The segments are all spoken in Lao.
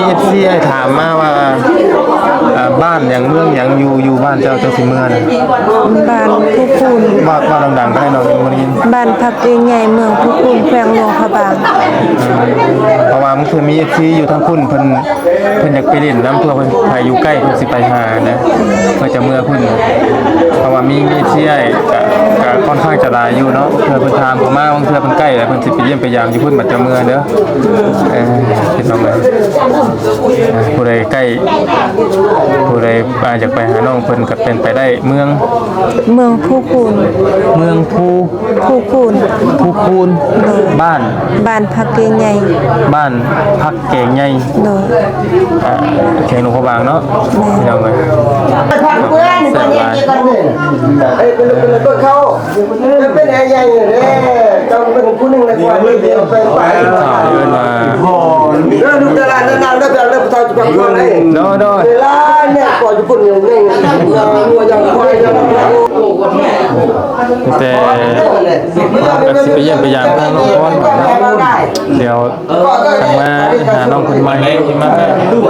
ເອັຟຊີ ອ້າຍຖາມມາວ່າ ເອີ ບ້ານຫຍັງເມືອງຫຍັງ ຢູ່ ຢູ່ບ້ານເຈົ້າ ເຈົ້າຊິເມືອນະ? ບ້ານພູຄູນ. ເວົ້າ ເວົ້າດັງໆ ກໍໄດ້ເນາະ ບໍ່ໄດ້ຍິນ. ບ້ານຜັກເກງໃຫຍ່ ເມືອງພູຄູນ ແຂວງຫຼວງພະບາງ. ເພາະວ່າມັນຄືມີເອັຟຊີຢູ່ທາງພຸ້ນ ເພິ່ນ ເພິ່ນຢາກໄປຫຼິ້ນນຳ ເພື່ອເພິ່ນ ໃຜຢູ່ໃກ້ເພິ່ນຊິໄປຫານະ ເພື່ອຈະເມືອພຸ້ນ. ເພາະວ່າມີ ມີເອັຟຊີ ອ້າຍກະ ກະຄ່ອນຂ້າງຈະຫຼາຍຢູ່ເນາະ ເພື່ອເພິ່ນຖາມເຂົ້າມາ ບາງເທື່ອເພິ່ນໃກ້ແລ້ວ ເພິ່ນຊິໄປຢ້ຽມໄປຢາມຢູ່ພຸ້ນ ບັດຈະເມືອເດີ. ເອີ ເປັນຫຍັງເລີຍ ຜູ້ໃດໃກ້ ຜູ້ໃດ ອ່າ ຢາກໄປຫານ້ອງເພິ່ນກໍເປັນໄປໄດ້. ເມືອງ ເມືອງພູຄູນ. ເມືອງພູ ພູຄູນ. ພູຄູນ. ໂດຍ. ບ້ານ ບ້ານຜັກແກງໃຫຍ່. ບ້ານຜັກແກງໃຫຍ່. ໂດຍ. ອ່າ ແຂວງຫຼວງພະບາງເນາະ. ແມ່ນ. ພີ່ນ້ອງເອີຍ ແຊບຫຼາຍ. ເອີ ເປັນ ເປັນຕົ້ນເຂົາ ເປັນແອໃຫຍ່ເດ້ ເຈົ້າເປັນຜູ້ໜຶ່ງໃນຄວາມເດີ ເອີ້ນວ່າ ເອີ ລູກດາລານາວເດີ ເດີ ຜູ້ເຖົ້າຈະພັກຜ່ອນໃຫ້ ໂດຍ ໂດຍ ເວລາແມ່ກໍຢູ່ພຸ້ນ ຍັງຍັງງົວຍັງຄວາຍຍັງ ແຕ່ ເຮົາກໍຊິໄປຢ້ຽມໄປຢາມທາງນ້ອງພອນ ດຽວ ທາງມາຫານ້ອງເພິ່ນໃໝ່ ມາ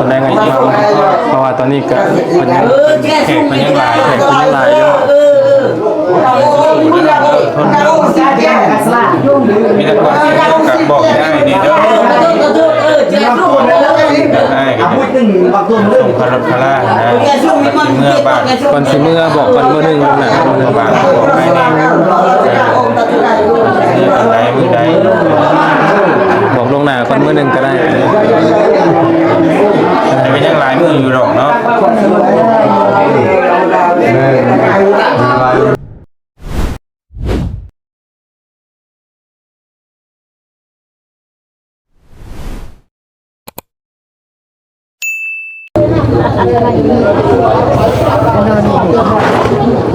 ແລງໃຫ້ຟັງ ເພາະວ່າຕອນນີ້ກະເພິ່ນຍັງ ແຂກເພິ່ນຍັງຫຼາຍ ແຂກເພິ່ນຍັງຫຼາຍຢູ່. ມີແຕ່ຄວາມສຸກກະບອກໄດ້ນີ້ເດີ ອ້າຍກະສົ່ງພາລົດພາລານະ ເມືອບ້ານ ກ່ອນຊິເມືອບອກກັນມື້ໜຶ່ງ ມື້ໜ້າມື້ໜຶ່ງ ບອກໄດ້ນີ້ ເມື່ອໃດ ມື້ໃດ ບອກລ່ວງໜ້າ ກ່ອນມື້ໜຶ່ງກໍໄດ້ ແຕ່ກໍຍັງຫຼາຍມື້ຢູ່ດອກເນາະ.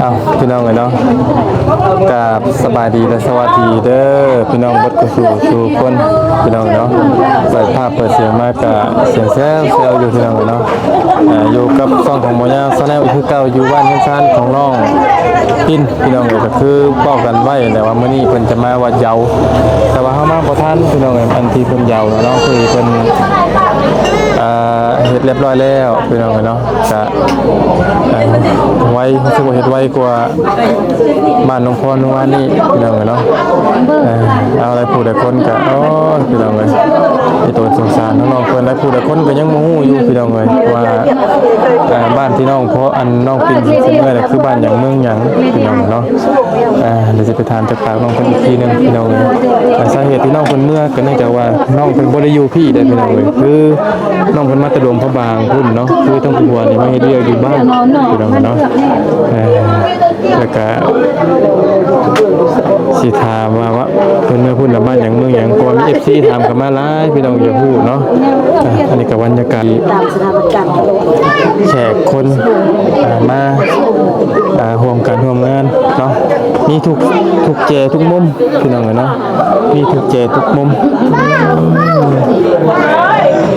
ອ້າວ ພີ່ນ້ອງເອີຍເນາະ ກາບສະບາຍດີ ແລະ ສະຫວັດດີເດີ ພີ່ນ້ອງເບິດ ສູ່ ສູ່ຄົນ ພີ່ນ້ອງເນາະ. ເປີດພາບເປີດສຽງມາກະສຽງແຊວໆຢູ່ ພີ່ນ້ອງເນາະ. ອ່າ ຢູ່ກັບຊ່ອງຂອງໝໍຍາວ Channel ອີກຄືເກົ່າ ຢູ່ບ້ານເຮືອນຊານຂອງນ້ອງປິນ ພີ່ນ້ອງເອີຍ. ກໍຄືເວົ້າກັນໄວ້ແຫຼະວ່າມື້ນີ້ເພິ່ນຈະມາວັດເຍົາ ແຕ່ວ່າເຮົາມາບໍ່ທັນ ພີ່ນ້ອງເອີຍ. ອັນທີ່ເພິ່ນເຍົາເນາະ ຄືເພິ່ນ ອ່າ ເຮັດຮຽບຮ້ອຍແລ້ວ ພີ່ນ້ອງເອີຍເນາະ. ກະ ອ່າ ໄວ ຮູ້ສຶກວ່າເຮັດໄວກວ່າ ບ້ານນ້ອງພອນເມື່ອວານນີ້ ພີ່ນ້ອງເອີຍເນາະ. ເອີ ເອົາ ຫຼາຍຜູ້ຫຼາຍຄົນກໍ ໂອ້ຍ ພີ່ນ້ອງເອີຍ ເປັນຕົວສົງສານນ້ອງໆເພິ່ນ. ຫຼາຍຜູ້ຫຼາຍຄົນກໍຍັງບໍ່ຮູ້ຢູ່ ພີ່ນ້ອງເອີຍ ວ່າ ເອີ ບ້ານທີ່ນ້ອງພອນ ອັນ ນ້ອງປິນຊິເມືອນະ ຄືບ້ານຫຍັງເມືອງຫຍັງ ພີ່ນ້ອງເນາະ. ເອີ ດຽວຊິໄປຖາມຈາກປາກນ້ອງເພິ່ນອີກທີໜຶ່ງ ພີ່ນ້ອງເອີຍ. ສາເຫດທີ່ນ້ອງເພິ່ນເມືອກໍເນື່ອງຈາກວ່ານ້ອງເພິ່ນບໍ່ໄດ້ຢູ່ພີ້ເດ້ ພີ່ນ້ອງເອີຍ ຄືນ້ອງເພິ່ນມາແຕ່ຫຼວງພະບາງພຸ້ນເນາະ ຄືທາງຜົວນີ້ມາເຮັດວຽກຢູ່ບ້ານ ພີ່ນ້ອງເນາະ. ເອີ ແລ້ວກະຊິຖາມວ່າ ວ່າເພິ່ນເມືອພຸ້ນລະບ້ານຫຍັງເມືອງຫຍັງ ເພາະວ່າມີເອັຟຊີຖາມເຂົ້າມາຫຼາຍ ພີ່ນ້ອງຢາກຮູ້ເນາະ. ອ່າ ອັນນີ້ກໍບັນຍາກາດແຂກຄົນ ອ່າ ມາ ອ່າ ຮ່ວມການຮ່ວມງານເນາະ ມີທຸກ ທຸກແຈທຸກມຸມ ພີ່ນ້ອງເອີຍເນາະ. ມີທຸກແຈທຸກມຸມ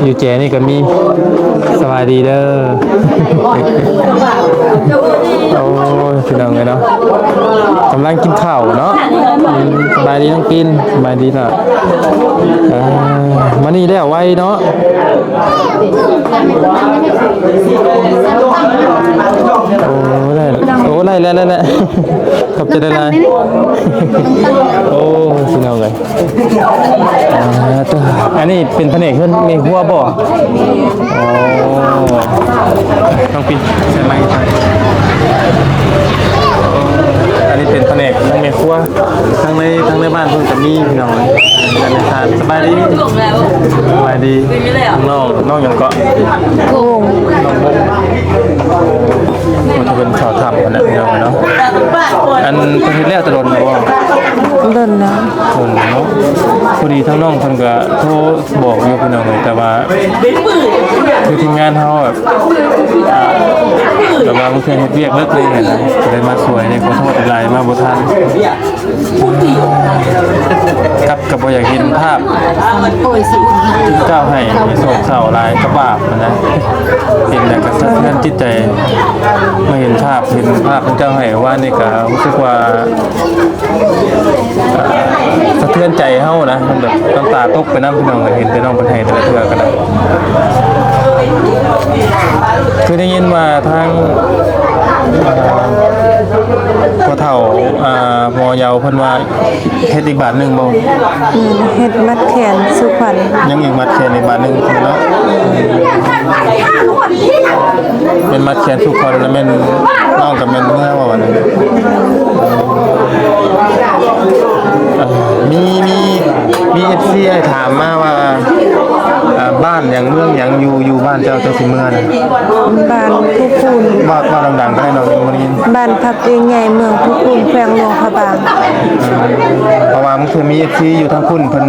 ຢູ່ແຈນີ້ກໍມີ. ສະບາຍດີເດີ ໂອ້ຍ ພີ່ນ້ອງເອີຍເນາະ ກຳລັງກິນເຂົ້າເນາະ. ອືມ ສະບາຍດີນ້ອງປິນ ສະບາຍດີເນາະ. ເອີ ມານີ້ແລ້ວໄວເນາະ. ໂອ້ ໄດ້ ໂອ້ ໄດ້ແລ້ວ ໄດ້ແລ້ວ ຂອບໃຈຫຼາຍໆ. ໂອ້ ພີ່ນ້ອງເອີຍ ອ່າ ໂທ້ ອັນນີ້ເປັນພະແນກເຮືອນແມ່ຄົວບໍ່? ອໍ ນ້ອງປິນ ໃສ່ໄມໃສ່ ອັນນີ້ເປັນພະແນກທາງແມ່ຄົວ ທາງໃນ ທາງໃນບ້ານເພິ່ນກໍມີ ພີ່ນ້ອງເອີຍ. ອັນນີ້ທ່ານ ສະບາຍດີ ສະບາຍດີ ນ້ອງ ນ້ອງຫຍັງເກາະ? ໂອ້ ນ້ອງບົງ ເພິ່ນເຂົ້າຖ້ຳຫັ້ນແຫຼະ ພີ່ນ້ອງເນາະ. ອັນເພິ່ນເຮັດແລ້ວແຕ່ດົນແລ້ວບໍ່? ດົນແລ້ວ ດົນແລ້ວເນາະ. ພໍດີທາງນ້ອງເພິ່ນກໍໂທບອກຢູ່ ພີ່ນ້ອງເອີຍ ແຕ່ວ່າ ຄືທີມງານເຮົາແບບ ແບບວ່າບາງເທື່ອເຮັດວຽກເລີກເລີຍນະ ກໍເລີຍມາຊ່ວຍເດ້ ຂໍໂທດຫຼາຍໆ ມາບໍ່ທັນ. ກັບ ກັບບໍ່ຢາກເຫັນພາບເຈົ້າໃຫ້ໂສກເສົ້າຫຼາຍ ກໍບາບນະ ເຫັນແລ້ວກໍສະເທືອນຈິດໃຈ. ມາເຫັນພາບ ເຫັນພາບຂອງເຈົ້າໃຫ້ວານນີ້ ກໍຮູ້ສຶກວ່າ ອ່າ ສະເທືອນໃຈເຮົານະ ມັນແບບນ້ຳຕາຕົກໄປນຳ ພີ່ນ້ອງ ເຫັນແຕ່ນ້ອງເພິ່ນໃຫ້ແຕ່ລະເທື່ອກໍໄດ້. ຄືໄດ້ຍິນວ່າທາງ ເອີ່ ພໍ່ເຖົ້າ ເອີ່ ໝໍເຍົາເພິ່ນວ່າເຮັດອີກບາດໜຶ່ງບໍ່? ອືມ ເຮັດມັດແຂນສູ່ຂວັນ. ຍັງອີກມັດແຂນອີກບາດໜຶ່ງເນາະ. ແມ່ນມັດແຂນສູ່ຂວັນແລ້ວແມ່ນ ນ້ອງກໍແມ່ນເມືອບໍ່ບັດນີ້? ເອີ ມີ ມີ ມີເອັຟຊີອ້າຍຖາມມາວ່າ ເອີ ບ້ານຫຍັງເມືອງຫຍັງ ຢູ່ ຢູ່ບ້ານເຈົ້າ ເຈົ້າຊິເມືອນະ? ບ້ານພູຄູນ. ເວົ້າ ເວົ້າດັງໆກໍໄດ້ເນາະ ຍັງບໍ່ໄດ້ຍິນ. ບ້ານຜັກເກໃຫຍ່ ເມືອງພູຄູນ ແຂວງຫຼວງພະບາງ. ເພາະວ່າບາງເທື່ອມີເອັຟຊີຢູ່ທາງພຸ້ນ ເພິ່ນ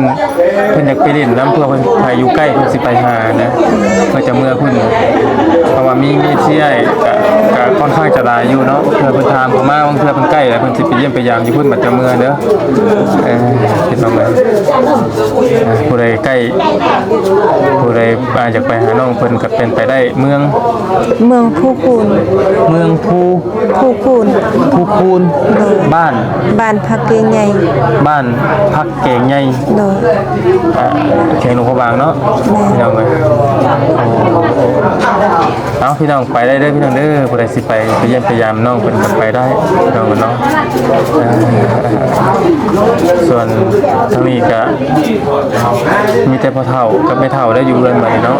ເພິ່ນຢາກໄປຫຼິ້ນນຳ ເພື່ອເພິ່ນ ໃຜຢູ່ໃກ້ເພິ່ນຊິໄປຫານະ ເພື່ອຈະເມືອພຸ້ນ. ເພາະວ່າມີ ມີເອັຟຊີອ້າຍກະ ກະຂ້ອນຂ້າງຈະຫຼາຍຢູ່ເນາະ ເພື່ອເພິ່ນຖາມເຂົ້າມາ ບາງເທື່ອເພິ່ນໃກ້ແລ້ວ ເພິ່ນຊິໄປຢ້ຽມໄປຢາມຢູ່ພຸ້ນ ບັດຈະເມືອເດີ. ເອີ ເປັນຈັ່ງໃດ ຜູ້ໃດໃກ້ ຜູ້ໃດ ອ່າ ຢາກໄປຫານ້ອງເພິ່ນກໍເປັນໄປໄດ້. ເມືອງ ເມືອງພູຄູນ. ເມືອງພູ ພູຄູນ. ພູຄູນ. ໂດຍ. ບ້ານ ບ້ານຜັກເກໃຫຍ່. ບ້ານຜັກເກໃຫຍ່. ໂດຍ. ອ່າ ແຂວງຫຼວງພະບາງເນາະ. ແມ່ນ. ພີ່ນ້ອງເອີຍ ເອົາ ພີ່ນ້ອງໄປໄດ້ເດີ ພີ່ນ້ອງເດີ ຜູ້ໃດຊິໄປ ໄປຢ້ຽມໄປຢາມນ້ອງເພິ່ນກໍໄປໄດ້ ພີ່ນ້ອງເນາະ. ເອີ ສ່ວນທາງນີ້ກໍມີແຕ່ພໍ່ເຖົ້າກັບແມ່ເຖົ້າໄດ້ຢູ່ເຮືອນບັດນີ້ເນາະ.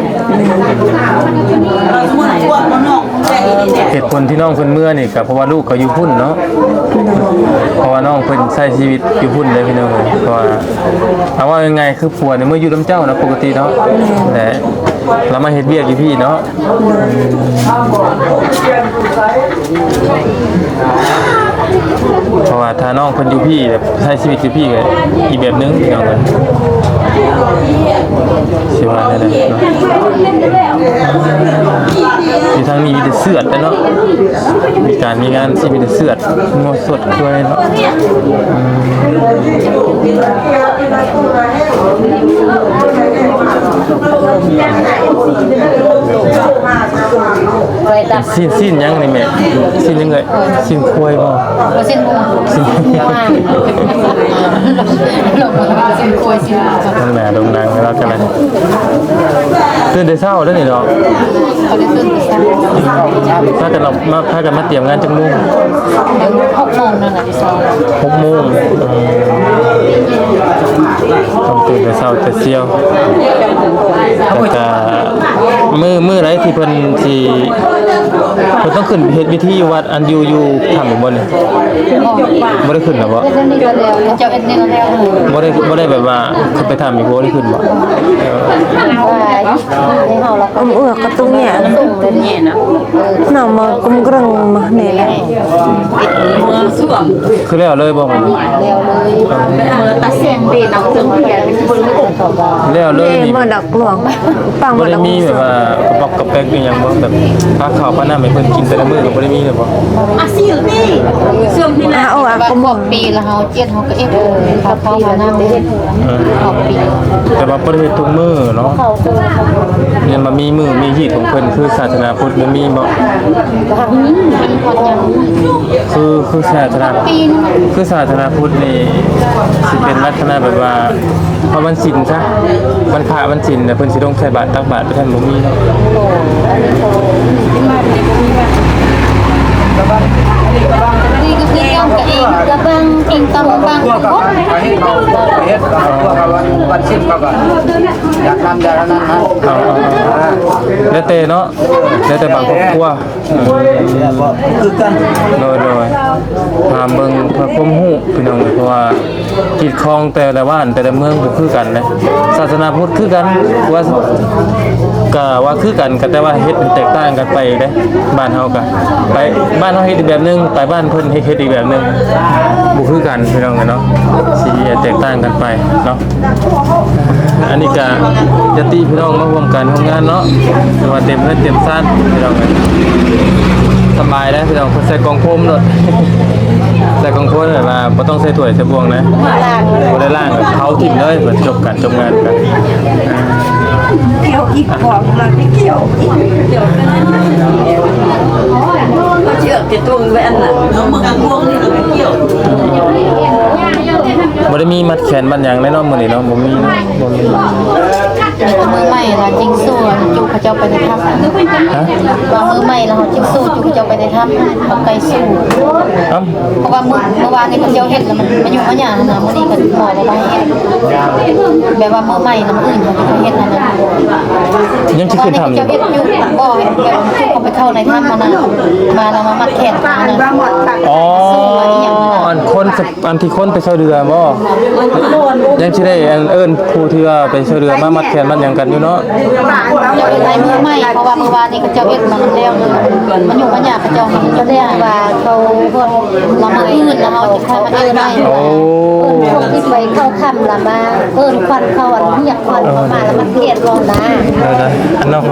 ເຫດຜົນທີ່ນ້ອງເພິ່ນເມືອນີ້ກໍເພາະວ່າລູກກໍຢູ່ພຸ້ນເນາະ. ເພາະວ່ານ້ອງເພິ່ນໃຊ້ຊີວິດຢູ່ພຸ້ນເດ້ ພີ່ນ້ອງເອີຍ. ເພາະວ່າ ເອົາ ເວົ້າງ່າຍໆ ຄືຜົວນີ້ມາຢູ່ນຳເຈົ້ານະ ປົກກະຕິເນາະ ແລະ ລາວມາເຮັດວຽກຢູ່ພີ້ເນາະ. ເພາະວ່າຖ້ານ້ອງເພິ່ນຢູ່ພີ້ ແບບໃຊ້ຊີວິດຢູ່ພີ້ກໍອີກແບບໜຶ່ງ ພີ່ນ້ອງເອີຍ. ຊິວ່າແນວໃດເນາະ ຢູ່ທາງນີ້ມີແຕ່ເຊືອດເດ້ເນາະ ມີການມີງານຊິມີແຕ່ເຊືອດ ງົວສົດ ດ້ວຍເນາະ. ຊີ້ນ ຊີ້ນຫຍັງນີ້ແມ່? ຊີ້ນຫຍັງເອີຍ? ຊີ້ນຄວາຍບໍ່? ບໍ່ ຊີ້ນງົວ. ຊີ້ນ ຊີ້ນຄວາຍ ຊີ້ນງົວ. ນ້ອງໜ້າໂດ່ງດັງແລ້ວກັນ. ຕື່ນແຕ່ເຊົ້າເດ້ນີ້ເນາະ. ເຂົາໄດ້ຕື່ນແຕ່ເຊົ້າ. ພາກັນອອກມາ ພາກັນມາຕຽມງານຈັກໂມງ? ຫົກໂມງນັ້ນແຫຼະ. ຫົກໂມງ. ອືມ ຕ້ອງຕື່ນແຕ່ເຊົ້າແຕ່ສ່ຽວ. ແລ້ວກະມື້ ມື້ໃດທີ່ເພິ່ນຊິ ເພິ່ນຕ້ອງຂຶ້ນເຮັດພິທີຢູ່ວັດ ອັນຢູ່ ຢູ່ຖ້ຳອີກບໍ່ນີ້? ບໍ່ໄດ້ຂຶ້ນແລ້ວບໍ່? ເຮັດແນວນີ້ກໍແລ້ວ ເຈົ້າເຮັດແນວແລ້ວ. ບໍ່ໄດ້ ບໍ່ໄດ້ແບບວ່າຂຶ້ນໄປຖ້ຳອີກ ບໍ່ໄດ້ຂຶ້ນບໍ່? ເອີ ອຳເອື້ອກະຕຸງແຍະ ນ້ຳມາກຸມເກິ່ງມານີ້ແຫຼະ. ຄືແລ້ວເລີຍບໍ່? ແລ້ວເລີຍ. ແລ້ວເລີຍນີ້ ມາດັກຫຼວງ ປັງ ບໍ່ໄດ້ມີແບບວ່າກະປອກກະແປກອີ່ຫຍັງບໍ່? ແບບພາເຂົ້າພານ້ຳໃຫ້ເພິ່ນກິນແຕ່ລະມື້ກໍບໍ່ໄດ້ມີເລີຍບໍ່? ອາ ອາ ກະໝົດປີລະ ເຮົາ ເຈັດເຮົາກໍເຮັດ ເອີ ເຂົ້າ ເຂົ້າມານຳ ເອີ ເຂົ້າປີ ແຕ່ວ່າບໍ່ໄດ້ເຮັດທຸກມື້ເນາະ. ຍັງບໍ່ມີມື້ມີຮີດຂອງເພິ່ນ ຄືສາສະໜາພຸດບໍ່ມີບໍ່? ຄື ຄືສາສະໜາ ປີໜຶ່ງ ຄືສາສະໜາພຸດນີ້ຊິເປັນລັກສະນະແບບວ່າ ເອົາວັນສິນຊະ ວັນພະວັນສິນ ແລ້ວເພິ່ນຊິລົງໃສ່ບາດຕັກບາດ ແຕ່ທ່ານບໍ່ມີເນາະ. ນີ້ກໍຄືກຽມກັນເອງ ກະບັງ ກິນຕຳບັງ ເຮັດ ເຮັດ ເຮັດ ວັນສິນເຂົາກໍຢາກທຳຢາກອັນນັ້ນນະ. ເອົາ ເອົາ ເອົາ ແລ້ວແຕ່ເນາະ ແລ້ວແຕ່ບາງຄອບຄົວ ບໍ່ຄືກັນ. ໂດຍ ໂດຍ ຖາມເບິ່ງເພື່ອຄວາມຮູ້ ພີ່ນ້ອງເອີຍ ເພາະວ່າ ຮີດຄອງແຕ່ລະບ້ານແຕ່ລະເມືອງບໍ່ຄືກັນເດ້. ສາສະໜາພຸດຄືກັນ ວ່າ ກະວ່າຄືກັນ ກະແຕ່ວ່າເຮັດແຕກຕ່າງກັນໄປເດ້. ບ້ານເຮົາກະ ໄປ ບ້ານເຮົາເຮັດອີກແບບໜຶ່ງ ໄປບ້ານເພິ່ນເຮັດ ເຮັດອີກແບບໜຶ່ງ ບໍ່ຄືກັນ ພີ່ນ້ອງເອີຍເນາະ ຊິແຕກຕ່າງກັນໄປເນາະ. ອັນນີ້ກະຍາດຕິພີ່ນ້ອງມາຮ່ວມກັນຮ່ວມງານເນາະ ຖືວ່າເຕັມເຮືອນເຕັມຊານພີ່ນ້ອງເອີຍ. ສະບາຍເດ້ພີ່ນ້ອງ ເພິ່ນໃສ່ກ່ອງໂຟມໂລດ ໃສ່ກ່ອງໂຟມແບບວ່າບໍ່ຕ້ອງໃສ່ຖ້ວຍໃສ່ບ່ວງນະ ບໍ່ໄດ້ລ້າງ ເຜົາຖິ້ມເລີຍ ເພິ່ນຈົບການຈົບງານກັນ. ກ່ຽວອີກ ບອກລະໄປກ່ຽວອີກ ເອົາເຊືອກໄປຕົງໄວ້ອັນນັ້ນ ເອົາມືກາງພວງນີ້ລະໄປກ່ຽວ. ບໍ່ໄດ້ມີມັດແຂນມັດຫຍັງເລີຍເນາະ ມື້ນີ້ເນາະ ບໍ່ມີເນາະ ບໍ່ມີ. ນີ້ກໍມື້ໃໝ່ລະຈິງຊູຈຸເຂົາເຈົ້າໄປໃນຖ້ຳ. ຮະ? ວ່າມື້ໃໝ່ລະເຮົາຈິງຊູຈຸເຂົາເຈົ້າໄປໃນຖ້ຳ ເອົາໄກ່ຊູ. ເອົ້າ ເພາະວ່າມື້ ເມື່ອວານນີ້ເຂົາເຈົ້າເຮັດລະມັນມາຍຸມາຍາຫັ້ນນະ ມື້ນີ້ກໍໝໍບໍ່ໃຫ້ເຮັດ ແບບວ່າມື້ໃໝ່ລະມື້ອື່ນເຂົາຈະໄປເຮັດຫັ້ນນະ. ຍັງຊິຂຶ້ນຖ້ຳຢູ່ບໍ່? ເຈົ້າເຮັດຢູ່ບໍ່? ແບບຈຸເຂົາໄປເຂົ້າໃນຖ້ຳຫັ້ນນະ ມາລະມາມັດແຂນຫັ້ນນະ. ອໍ ອັນຄົນ ອັນທີ່ຄົນໄປຊ່ວຍເຫຼືອບໍ່? ຍັງຊິໄດ້ອັນເອີ້ນຜູ້ທີ່ວ່າໄປຊ່ວຍເຫຼືອມາມັດແຂນມັດຫຍັງກັນຢູ່ເນາະ. ເຈົ້າເຮັດໃຫ້ມື້ໃໝ່ ເພາະວ່າມື້ວານນີ້ເຂົາເຈົ້າເຮັດມາແລ້ວເລີຍ ມັນຫຍຸ້ງມັນຍາກ ເຂົາເຈົ້າ ສະແດງວ່າເຂົາຮອດລະມື້ອື່ນລະເຮົາຈຶ່ງຄ່ອຍມາເຮັດໃໝ່. ໂອ້ ເອີ້ນພວກທີ່ໄປເຂົ້າຖ້ຳລະມາ ເອີ້ນຂວັນເຂົ້າ ອັນຮຽກຂວັນເຂົ້າມາລະມັດແຂນລອງນາ. ໂດຍໆ ອັນນອກ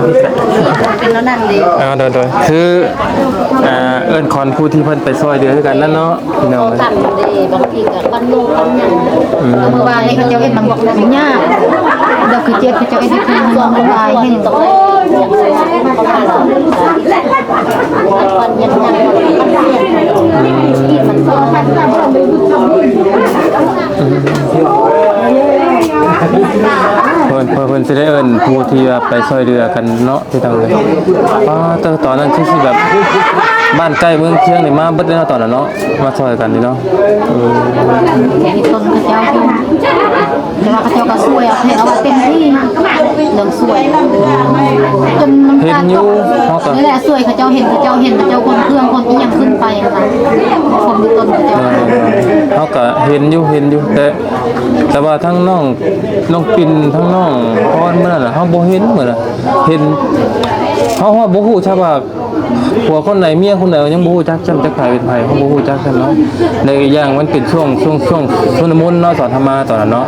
ເປັນແນວນັ້ນເດ້. ອ່າ ໂດຍໆ ຄື ອ່າ ເອີ້ນຂວັນຜູ້ທີ່ເພິ່ນໄປຊ່ວຍເຫຼືອຄືກັນນັ້ນເນາະ. ພີ່ນ້ອງເອີຍ ເຂົາທຳເດ້ ບາງທີກໍປັນໂລປັນຫຍັງ. ອືມ ເພາະວ່າໃຫ້ເຂົາເຈົ້າເຮັດນຳຍາກ ດອກຄືເຈັບ ເຂົາເຈົ້າເຮັດຢູ່ເທິງມັນຫຼາຍແຮງ. ເພິ່ນ ເພິ່ນ ເພິ່ນຊິໄດ້ເອີ້ນຜູ້ທີ່ວ່າໄປຊ່ວຍເຫຼືອກັນເນາະ. ພີ່ນ້ອງເອີຍ ປ້າ ແຕ່ຕອນນັ້ນຄືຊິແບບ ບ້ານໃກ້ເມືອງຄຽງນີ້ມາເບິດເລີຍເນາະ ຕອນນັ້ນເນາະ ມາຊ່ອຍກັນນີ້ເນາະ. ເອີ ມີຕົ້ນເຂົາເຈົ້າຢູ່ ແຕ່ວ່າເຂົາເຈົ້າກໍຊ່ວຍເອົາ ເຮັດເອົາວ່າເຕັມທີ່ ເລື່ອງຊ່ວຍ ຈົນນ້ຳຕາ ເຫັນຢູ່ ເຮົາກໍ ນີ້ແຫຼະ ຊ່ວຍເຂົາເຈົ້າ ເຫັນເຂົາເຈົ້າ ເຫັນເຂົາເຈົ້າຂົນເຄື່ອງຂົນອີ່ຫຍັງຂຶ້ນໄປຫັ້ນນະ ຄວາມມີຕົ້ນເຂົາເຈົ້າ. ເອີ ເຮົາກໍເຫັນຢູ່ ເຫັນຢູ່ ແຕ່ ແຕ່ວ່າທັງນ້ອງ ນ້ອງປິ່ນ ທັງນ້ອງພອນ ມື້ນັ້ນນະ ເຮົາບໍ່ເຫັນ ມື້ນັ້ນ ເຫັນ ເຮົາຮອດບໍ່ຮູ້ຊະວ່າຜົວຄົນໃດເມຍຄົນໃດ ຍັງບໍ່ຮູ້ຈັກຊ້ຳ ຈັກໃຜເປັນໃຜ ເຮົາບໍ່ຮູ້ຈັກຊ້ຳເນາະ. ແລະອີກຢ່າງມັນເປັນຊ່ວງ ຊ່ວງ ຊ່ວງຊຸນລະມຸນເນາະ ຕອນເຮົາມາຕອນນັ້ນເນາະ.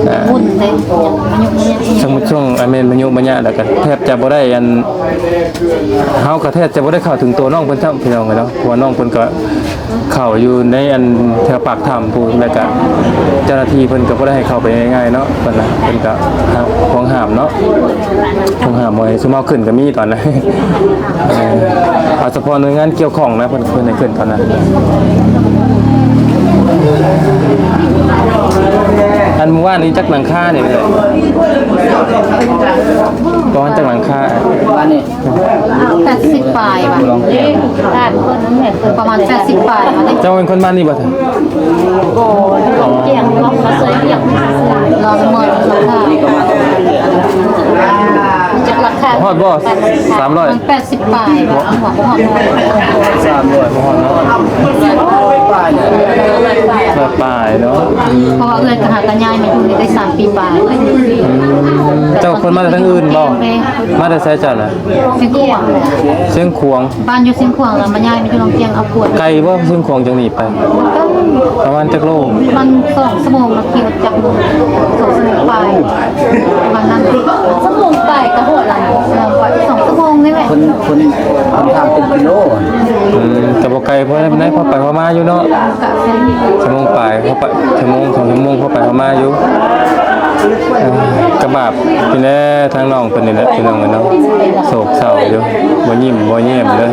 ອ່າ ບຸນເດ້ ຍັງມາຍຸກມາຍາ ຊ່ວງ ຊ່ວງ ອ່າ ແມ່ນມາຍຸກມາຍາ ແລ້ວກໍແທບຈະບໍ່ໄດ້ ອັນ ເຮົາກໍແທບຈະບໍ່ໄດ້ເຂົ້າເຖິງຕົວນ້ອງເພິ່ນຊ້ຳ ພີ່ນ້ອງເອີຍເນາະ ເພາະວ່ານ້ອງເພິ່ນກໍ ເຂົ້າຢູ່ໃນອັນແຖວປາກຖ້ຳພຸ້ນ ແລ້ວກະເຈົ້າໜ້າທີ່ເພິ່ນກໍບໍ່ໄດ້ໃຫ້ເຂົ້າໄປງ່າຍໆເນາະ ເພິ່ນນະ ເພິ່ນກໍຫວງຫ້າມເນາະ ຫວງຫ້າມບໍ່ໃຫ້ຊຸມເຮົາຂຶ້ນກໍມີຕອນນັ້ນ. ເອີ ເອົາສະເພາະໜ່ວຍງານກ່ຽວຂ້ອງນະ ເພິ່ນ ເພິ່ນໃຫ້ຂຶ້ນຕອນນັ້ນ. ອັນມື້ວານນີ້ຈັກຫຼັງຄານີ້ ປະມານຈັກຫຼັງຄາ? ວານນີ້ ແປດສິບປາຍວ່າ ປະມານແປດສິບປາຍວ່າ. ເຈົ້າເປັນຄົນບ້ານນີ້ບໍ່? ບໍ່ ຢູ່ລອງກຽງ ມາຊ່ວຍວຽກ ລອງເມີນລາຄາ ຈັກລາຄາ ຮອດບໍ່? ສາມຮ້ອຍ ມັນແປດສິບປາຍວ່າ ບໍ່ຮອດ ສາມຮ້ອຍ ບໍ່ຮອດເນາະ ຮ້ອຍປາຍເນາະ. ເພາະວ່າເອື້ອຍກໍຫາກໍຍ້າຍມາຢູ່ນີ້ໄດ້ສາມປີປາຍ. ອືມ ເຈົ້າຄົນມາແຕ່ທາງອື່ນບໍ່? ມາແຕ່ໃສເຈົ້ານະ? ຊຽງຂວາງ. ຊຽງຂວາງ ບ້ານຢູ່ຊຽງຂວາງ ແລ້ວມາຍ້າຍມາຢູ່ລອງກຽງ ເອົາກວດ. ໄກບໍ່ຊຽງຂວາງຈາກນີ້ໄປ? ປະມານຈັກໂລ? ປະມານສອງຊົ່ວໂມງ ຂີ່ລົດຈັກສອງຊົ່ວໂມງປາຍ ປະມານນັ້ນ. ຊົ່ວໂມງປາຍກໍຮອດລະ ສອງຊົ່ວໂມງນີ້ແຫຼະ. ເພິ່ນ ເພິ່ນ ເພິ່ນຖາມເປັນກິໂລ. ອືມ ກໍບໍ່ໄກພໍປານໃດ ພໍໄປພໍມາຢູ່ເນາະ. ຊົ່ວໂມງປາຍ ພໍໄປ ຊົ່ວໂມງ ສອງຊົ່ວໂມງ ພໍໄປພໍມາຢູ່. ເອີ ກະບາບນີ້ແຫຼະ ທາງນ້ອງເພິ່ນນີ້ແຫຼະ ພີ່ນ້ອງເອີຍເນາະ ໂສກເສົ້າຢູ່ ບໍ່ຍິ້ມບໍ່ແຍ້ມເລີຍ.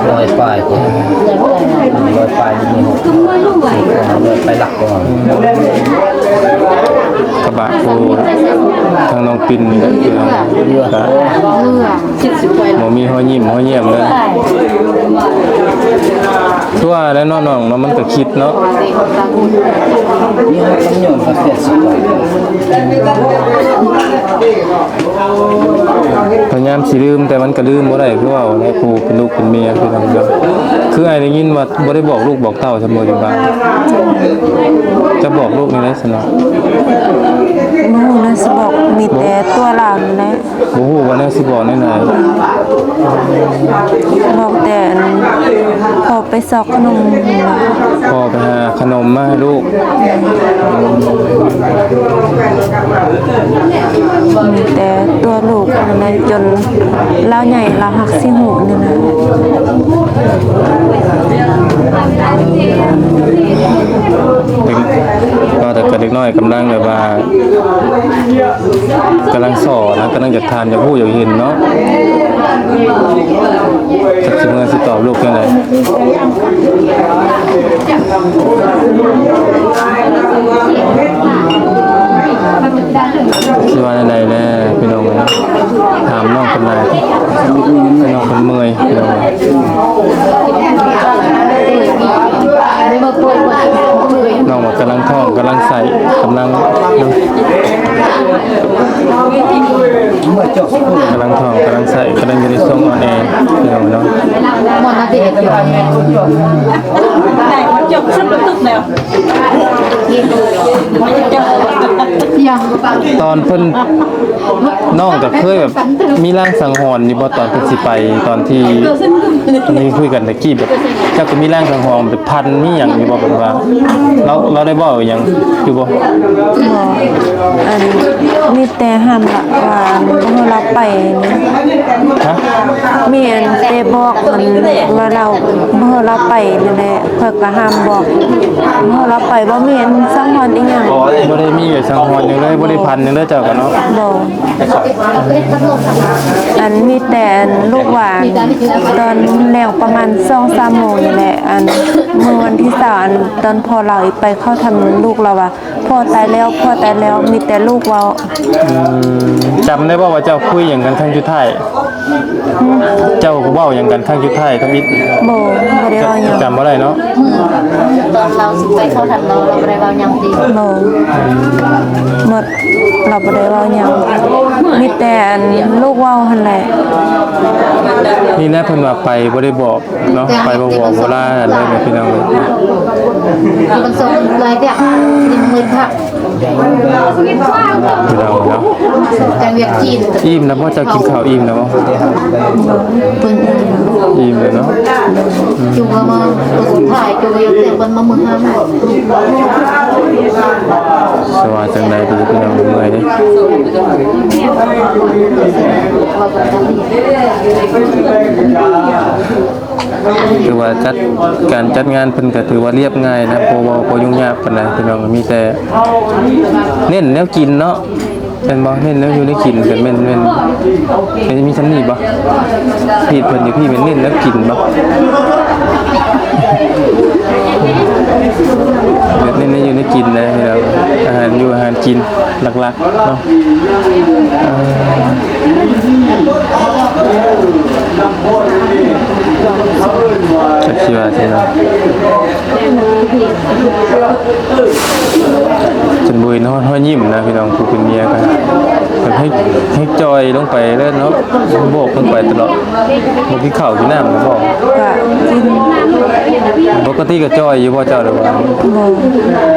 ຮ້ອຍປາຍ ຮ້ອຍປາຍ ນີ້ຫົກຮ້ອຍ ໄປຫຼັກກ່ອນ. ກະບາບຜູ້ ທາງນ້ອງປິ່ນນີ້ແຫຼະ ກະ ບໍ່ມີຮອຍຍິ້ມຮອຍແຍ້ມເລີຍ. ຄືວ່າແຫຼະເນາະ ນ້ອງເນາະ ມັນກໍຄິດເນາະ. ພະຍາຍາມຊິລືມ ແຕ່ມັນກໍລືມບໍ່ໄດ້ ຄືເວົ້າແຫຼະ ຜູ້ເປັນລູກເປັນເມຍ ຄືກັນເນາະ. ຄືອ້າຍໄດ້ຍິນວ່າບໍ່ໄດ້ບອກລູກບອກເຕົ້າຊະບໍ່ຢູ່ບ້ານ? ຈະບອກລູກແນວໃດຊັ້ນນະ? ບໍ່ຮູ້ແນວຊິບອກ ມີແຕ່ຕົວະລາວນີ້ແຫຼະ. ບໍ່ຮູ້ວ່າແນວຊິບອກແນວໃດ ບອກແຕ່ອັນ ພໍ່ໄປຊອກຂະໜົມ ພໍ່ໄປຫາຂະໜົມມາໃຫ້ລູກ. ມີແຕ່ຕົວະລູກຫັ້ນແຫຼະ ຈົນລາວໃຫຍ່ລາວຫາກຊິຮູ້ນີ້ນະ. ເດັກ ວ່າແຕ່ກໍເດັກນ້ອຍກຳລັງແບບວ່າ ກຳລັງສໍ່ນະ ກຳລັງຢາກຖາມ ຢາກຮູ້ ຢາກເຫັນເນາະ. ຈັກຊິເມືອຊິຕອບລູກຈັ່ງໃດ? ຊິວ່າແນວໃດແດ່ພີ່ນ້ອງເອີຍ ຖາມນ້ອງເພິ່ນຫຼາຍ ນ້ອງເພິ່ນເມື່ອຍພີ່ນ້ອງເອີຍ. ນ້ອງວ່າກຳລັງທ້ອງ ກຳລັງໄສ້ ກຳລັງ ກຳລັງທ້ອງ ກຳລັງໄສ້ ກຳລັງຢູ່ໃນຊ່ວງອ່ອນແອ ພີ່ນ້ອງເນາະ. ຕອນເພິ່ນ ນ້ອງກໍເຄີຍແບບມີລາງສັງຫອນຢູ່ບໍ່ ຕອນເພິ່ນຊິໄປ ຕອນທີ່ ທີ່ຄຸຍກັນຕະກີ້ ແບບເຈົ້າກໍມີລາງສັງຫອນ ແບບພັນມີຫຍັງຢູ່ບໍ່ ແບບວ່າລາວ ລາວໄດ້ເວົ້າອີ່ຫຍັງຢູ່ບໍ່? ບໍ່ ອັນ ມີແຕ່ຫ້າມລະ ວ່າບໍ່ໃຫ້ລາວໄປນີ້. ຮະ? ມີອັນແຕ່ບອກມັນວ່າລາວ ບໍ່ໃຫ້ລາວໄປນີ້ແຫຼະ ຂ້ອຍກໍຫ້າມບອກ ບໍ່ໃຫ້ລາວໄປ ບໍ່ມີອັນສັງຫອນອີ່ຫຍັງ. ບໍ່ໄດ້ມີແບບສັງຫອນຫຍັງເລີຍ ບໍ່ໄດ້ພັນຫຍັງເລີຍເຈົ້າກໍເນາະ? ບໍ່. ອັນ ມີແຕ່ອັນ ລູກວ່າ ຕອນແລງປະມານສອງສາມໂມງນີ້ແຫຼະ ອັນ ມື້ວັນທີຊາວ ອັນ ຕອນພໍ່ລາວອີກໄປເຂົ້າຖ້ຳ ລູກລາວວ່າ ພໍ່ຕາຍແລ້ວ ພໍ່ຕາຍແລ້ວ ມີແຕ່ລູກເວົ້າ. ອືມ ຈຳໄດ້ບໍ່ວ່າເຈົ້າຄຸຍຫຍັງກັນຄັ້ງສຸດທ້າຍ? ເຈົ້າເວົ້າຫຍັງກັນຄັ້ງສຸດທ້າຍທຳອິດ? ບໍ່ ບໍ່ໄດ້ເວົ້າຫຍັງ. ຈຳບໍ່ໄດ້ເນາະ? ມື້ຕອນລາວຊິໄປເຂົ້າຖ້ຳ ລາວ ລາວບໍ່ໄດ້ເວົ້າຫຍັງຕິ? ບໍ່ ໝົດ ລາວບໍ່ໄດ້ເວົ້າຫຍັງ ມີແຕ່ອັນ ລູກເວົ້າຫັ້ນແຫຼະ. ນີ້ນະ ເພິ່ນວ່າໄປບໍ່ໄດ້ບອກເນາະ ໄປບໍ່ບອກບໍ່ລາກັນເລີຍນະ ພີ່ນ້ອງ. ຢູ່ມັນສົ່ງຫຼາຍແທ້ ນີ້ມື້ພັກ ພີ່ນ້ອງເນາະ. ແຕ່ວຽກຈີນ ອີ່ມແລ້ວບໍ່? ເຈົ້າກິນເຂົ້າອີ່ມແລ້ວບໍ່? ເພິ່ນອີ່ມ ອີ່ມແລ້ວເນາະ. ຈຸງເອົາມາ ຕົວສຸດທ້າຍ ຈຸງເອົາແຕ່ເພິ່ນມາມື້ຫ້າ. ສະວ່າຈັ່ງໃດດີພີ່ນ້ອງ ເມື່ອຍເດ້. ຖືວ່າຈັດ ການຈັດງານເພິ່ນກໍຖືວ່າລຽບງ່າຍນະ ບໍ່ ບໍ່ ບໍ່ຫຍຸ້ງຍາກປານໃດພີ່ນ້ອງ ມີແຕ່ເນັ້ນແນວກິນເນາະ ແມ່ນບໍ່? ເນັ້ນແນວຢູ່ແນວກິນ ກໍແມ່ນ ແມ່ນ ແມ່ນ ມີສ່ຳນີ້ບໍ່? ພີດເພິ່ນຢູ່ພີ້ແມ່ນເນັ້ນແນວກິນບໍ່? ແມ່ນເນັ້ນແນວຢູ່ແນວກິນນະ ອາຫານຢູ່ອາຫານກິນ ຫຼັກໆເນາະ. ເອີ ຈັກຊິວ່າຈັ່ງໃດ ຈົນບໍ່ເຫັນຮອດຮອຍຍິ້ມນະພີ່ນ້ອງ. ຜູ້ເປັນເມຍກໍແບບໃຫ້ ໃຫ້ຈ່ອຍລົງໄປເລີຍເນາະ ບອກເພິ່ນໄປຕະຫຼອດ. ບໍ່ກິນເຂົ້າກິນນ້ຳນະບໍ່? ກະກິນ. ປົກກະຕິກະຈ່ອຍຢູ່ບໍ່ເຈົ້າ ຫຼືວ່າ? ບໍ່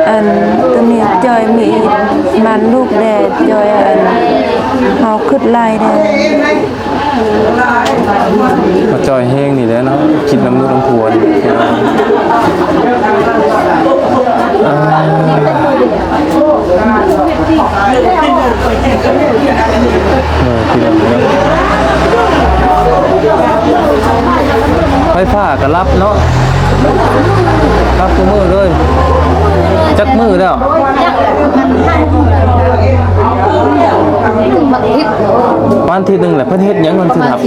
ອັນ ໂຕນີ້ຈ່ອຍມີບາງລູກແດ່ ຈ່ອຍ ອັນ ເຮົາຄຶດຫຼາຍແດ່. ມາຈ່ອຍແຮງນີ້ແຫຼະເນາະ ຄິດນຳລູກນຳຜົວນີ້. ເອີ ພີ່ນ້ອງເນາະ ໄຟຟ້າກໍລັບເນາະ ລັບທຸກມື້ເລີຍ. ຈັກມື້ແລ້ວ? ວັນອາທິດ ວັນອາທິດໜຶ່ງແຫຼະ. ເພິ່ນເຮັດຫຍັງມັນຊິດັບ?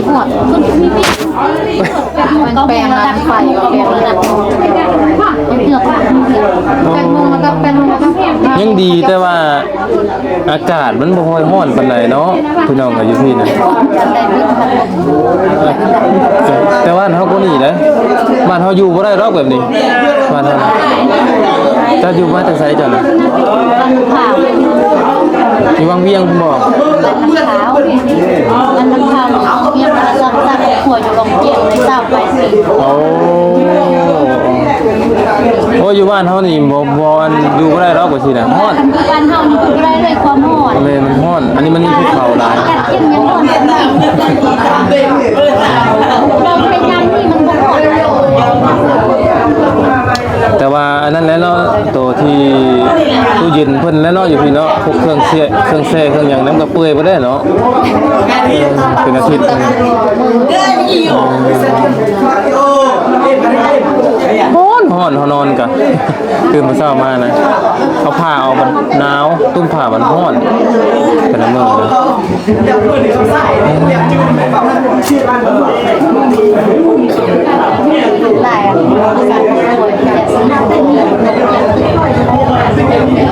ແປງລະດັບໄຟ ແປງລະດັບ ຍັງດີແຕ່ວ່າອາກາດມັນບໍ່ຄ່ອຍຮ້ອນປານໃດເນາະ ພີ່ນ້ອງກໍຢູ່ພີ້ນະ. ແຕ່ບ້ານເຮົາກໍນີ້ເດ້ ບ້ານເຮົາຢູ່ບໍ່ໄດ້ດອກແບບນີ້ ບ້ານເຮົາ. ເຈົ້າຢູ່ມາແຕ່ໃສເຈົ້ານະ? ຢູ່ວັງວຽງພຸ້ນບໍ່? ໂອ້ ໂອ້ຍ ຢູ່ບ້ານເຮົານີ້ບໍ່ ບໍ່ ອັນ ຢູ່ບໍ່ໄດ້ດອກວ່າຊີ້ນະ ຮ້ອນ. ບ້ານເຮົານີ້ຢູ່ບໍ່ໄດ້ເລີຍ ຄວາມຮ້ອນ. ແມ່ນ ມັນຮ້ອນ ອັນນີ້ມັນມີພູເຂົາຫຼາຍ. ແຕ່ວ່າອັນນັ້ນແຫຼະເນາະ ໂຕທີ່ຕູ້ເຢັນເພິ່ນແຫຼະເນາະ ຢູ່ພີ້ເນາະ ພວກເຄື່ອງແຊ່ ເຄື່ອງແຊ່ ເຄື່ອງຫຍັງນັ້ນກໍເປື່ອຍໄປແລ້ວເນາະ ເປັນອາທິດ. ຮ້ອນ ຮ້ອນ ເຮົານອນກະ ຕື່ນມາເຊົ້າມານະ ເອົາຜ້າອອກມັນໜາວ ຕຸ້ມຜ້າມັນຮ້ອນ ແຕ່ລະມື້ນະ.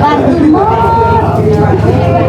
ບ້ານອື່ນໝົດ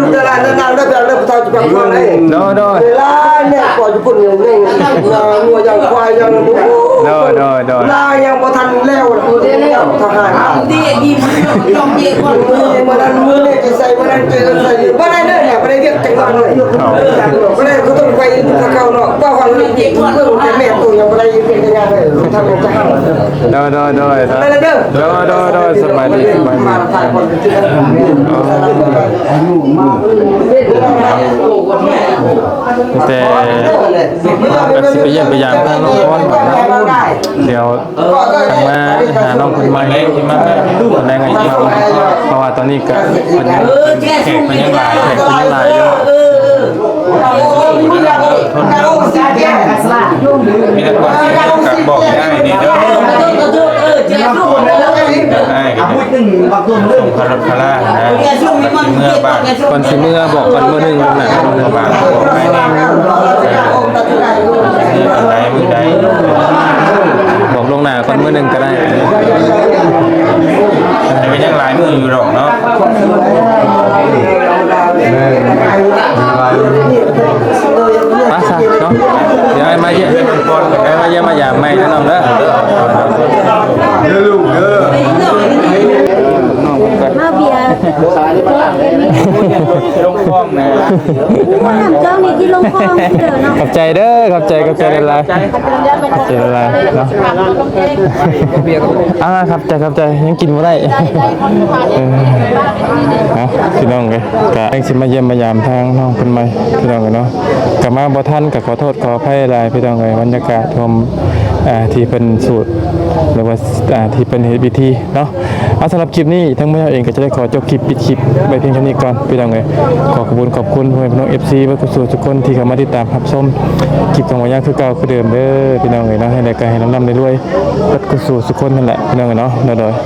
ລູກຫຼານນາງເດີ ໄປເອົາເດີ ຜູ້ເຖົ້າຈະພັກຜ່ອນໃຫ້ ໂດຍ ໂດຍ ເວລາແມ່ກໍຢູ່ພຸ້ນ ຍັງງົວຍັງຄວາຍຍັງ ໂດຍ ໂດຍ ໂດຍ ລາຍັງບໍ່ທັນແລ້ວ ທະຫານ ມື້ນັ້ນມື້ນີ້ຊິໃສ່ ມື້ນັ້ນຊິໃສ່ ບໍ່ໄດ້ເລີຍ ບໍ່ໄດ້ວຽກຈັກໜ້ອຍເລີຍ ບໍ່ໄດ້ ກໍຕ້ອງໄປຫາເຂົາເນາະ ວ່າວ່າເລື່ອງແມ່ໂຕຍັງບໍ່ໄດ້ເປັນຍາເລີຍ ທາງຈະ ໂດຍ ໂດຍ ໂດຍ ໂດຍ ໂດຍ ໂດຍ ໂດຍ ສະບາຍດີ ສະບາຍດີ ແຕ່ ກະຊິໄປຢ້ຽມໄປຢາມທາງນ້ອງພອນ ດຽວຈັ່ງມາຫານ້ອງເພິ່ນໃໝ່ ຕອນແລງໃຫ້ມາ ເພາະວ່າຕອນນີ້ກະເພິ່ນຍັງ ແຂກເພິ່ນຍັງຫຼາຍ ແຂກເພິ່ນຍັງຫຼາຍຢູ່. ມີແຕ່ກ່ອນຊິກັບບອກຍາຍນີ້ເດີ ອ້າຍກໍສົ່ງຄາລົດຄາລານະ ເມືອບ້ານ ກ່ອນຊິເມືອບອກກ່ອນມື້ໜຶ່ງ ເມືອບ້ານບອກອ້າຍແດ່ ມື້ໃດມື້ໃດ ບອກລ່ວງໜ້າກ່ອນມື້ໜຶ່ງກໍໄດ້ ແຕ່ກໍຍັງຫຼາຍມື້ຢູ່ດອກເນາະ. ໄປຊະເນາະ ດຽວອ້າຍມາຢ້ຽມ ອ້າຍມາຢ້ຽມມາຢາມໃໝ່ເດີນ້ອງເດີ ເດີລູກເດີ ມາເບຍ ລົງຄອງນະ ນ້ຳເຈົ້ານີ້ທີ່ລົງຄອງເດີເນາະ ຂອບໃຈເດີ ຂອບໃຈ ຂອບໃຈຫຼາຍໆ ຂອບໃຈຫຼາຍໆເນາະ ອ່າ ຂອບໃຈ ຂອບໃຈ ຍັງກິນບໍ່ໄດ້ ເອີ ເອົາ ພີ່ນ້ອງເອີຍ ກະຍັງຊິມາຢ້ຽມມາຢາມທາງນ້ອງເພິ່ນໃໝ່ ພີ່ນ້ອງເອີຍເນາະ ກະມາບໍ່ທັນ ກະຂໍໂທດຂໍອະໄພຫຼາຍ ພີ່ນ້ອງເອີຍ ບັນຍາກາດໂຮມ ອ່າ ທີ່ເພິ່ນສູດ ຫຼືວ່າ ອ່າ ທີ່ເພິ່ນເຮັດພິທີເນາະ ອ່າ ສຳລັບຄລິບນີ້ ທາງເຮົາເອງກໍຈະໄດ້ຂໍຈົບຄລິບ ປິດຄລິບໄວ້ພຽງເທົ່ານີ້ກ່ອນ ພີ່ນ້ອງເອີຍ ຂໍຂອບຄຸນ ຂອບຄຸນພໍ່ແມ່ພີ່ນ້ອງ ເອັຟຊີ ເບິດສູ່ສູ່ທຸກຄົນທີ່ເຂົ້າມາຕິດຕາມຮັບຊົມຄລິບຂອງບ່າວຍາງຄືເກົ່າຄືເດີມເດີ ພີ່ນ້ອງເອີຍເນາະ ໃຫ້ໄດ້ການໃຫ້ລ່ຳໆລວຍໆ ເບິດສູ່ສູ່ທຸກຄົນຫັ້ນແຫຼະ ພີ່ນ້ອງເອີຍເນາະ ໂດຍໆ.